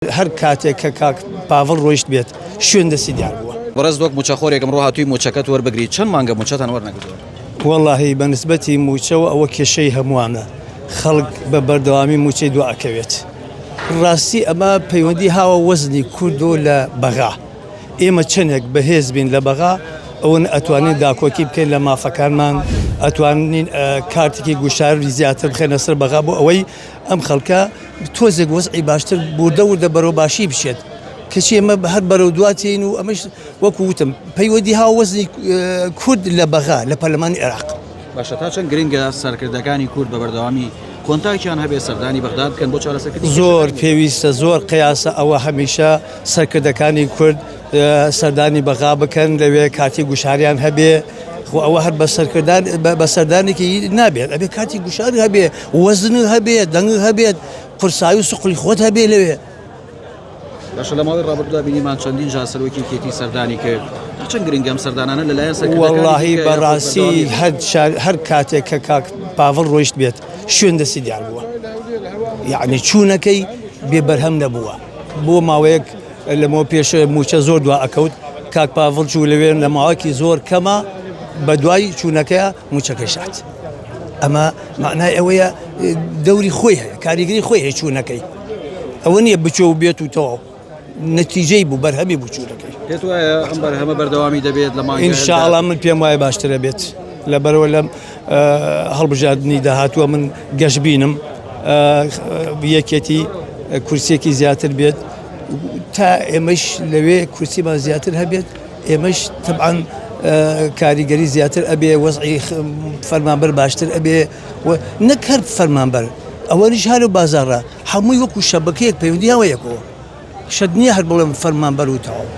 هەر کاتێک کە کاک پاڤڵ ڕۆیشت بێت شوێن دەستی دیار بووە. بەڕێز وەک مووچەخۆرێک ئەمڕۆ هاتووی مووچەکەت وەربگری چەند مانگە مووچەتان وەرنەگرتووە؟ وەڵاهی بە نسبەتی مووچەوە ئەوە کێشەی هەمووانە خەڵک بە بەردەوامی مووچەی دوا ئەکەوێت ڕاستی ئەمە پەیوەندی هاوە وەزنی کوردۆ لە بەغا ئێمە چەندێک بەهێز بین لە بەغا ئەوەن ئەتوانین داکۆکی بکەین لە مافەکانمان ئەتوانین کارتێکی گوشاری زیاتر بخەینە سەر بەغا بۆ ئەوەی ئەم خەڵکە تۆزێک وەزعی باشتر وردە وردە بەرەو باشی بچێت کەچی ئێمە هەر بەرەو دوا تێین و ئەمەش وەکو وتم پەیوەندی هاو وەزنی کورد لە بەغا لە پەرلەمانی عێراق. باشە تا چەند گرنگە سەرکردەکانی کورد بە بەردەوامی کۆنتاکیان هەبێت سەردانی بەغدا بکەن بۆ چارەسەرکردنی زۆر پێویستە زۆر قیاسە ئەوە هەمیشە سەرکردەکانی کورد سەردانی بەغا بکەن لەوێ کاتی گوشاریان هەبێ خۆ ئەوە هەر بە سەرکردان بە سەردانێکی نابێت ئەبێ کاتی گوشار هەبێ وەزن هەبێت دەنگ هەبێت قورسایی و سوقلی خۆت هەبێ لەوێ. باشە لە ماوەی ڕابردوودا بینیمان چەندین جار سەرۆکی یەکێتی سەردانی کرد تا چەند گرنگە ئەم سەردانانە لەلایەن سەرکردەکانی وەڵاهی بەڕاستی هەر کاتێک کە کاک پاڤڵ ڕۆیشت بێت شوێن دەستی دیار بووە یعنی چوونەکەی بێ بەرهەم نەبووە بۆ ماوەیەک لەمەوە پێش مووچە زۆر دوا ئەکەوت کاک پاڤڵ چوو لەوێ لە ماوەکی زۆر کەمە بە دوای چوونەکەی مووچەکەی شات ئەمە معنای ئەوەیە دەوری خۆی هەیە کاریگەری خۆی هەیە چوونەکەی ئەوە نییە بچۆ و بێت و تەواو نەتیجەی بوو بەرهەمی بوو چوونەکەی. پێت وایە ئەم بەرهەمە بەردەوامی دەبێت لە مانگی ئینشاءڵا من پێم وایە باشترە بێت لەبەرەوە لەم هەڵبژاردنی داهاتووە من گەشببینم یەکێتی کورسێکی زیاتر بێت تا ئێمەش لەوێ کورسیمان زیاتر هەبێت ئێمەش تەبعەن کاریگەری زیاتر ئەبێ وەزعی فەرمانبەر باشتر ئەبێ و نەک هەر فەرمانبەر ئەوەنیش هەر و بازاڕە هەمووی وەکو شەبەکەیەک پەیوەندی هەوە یەکەوە شەت نییە هەر بڵێم فەرمانبەر و تەواو.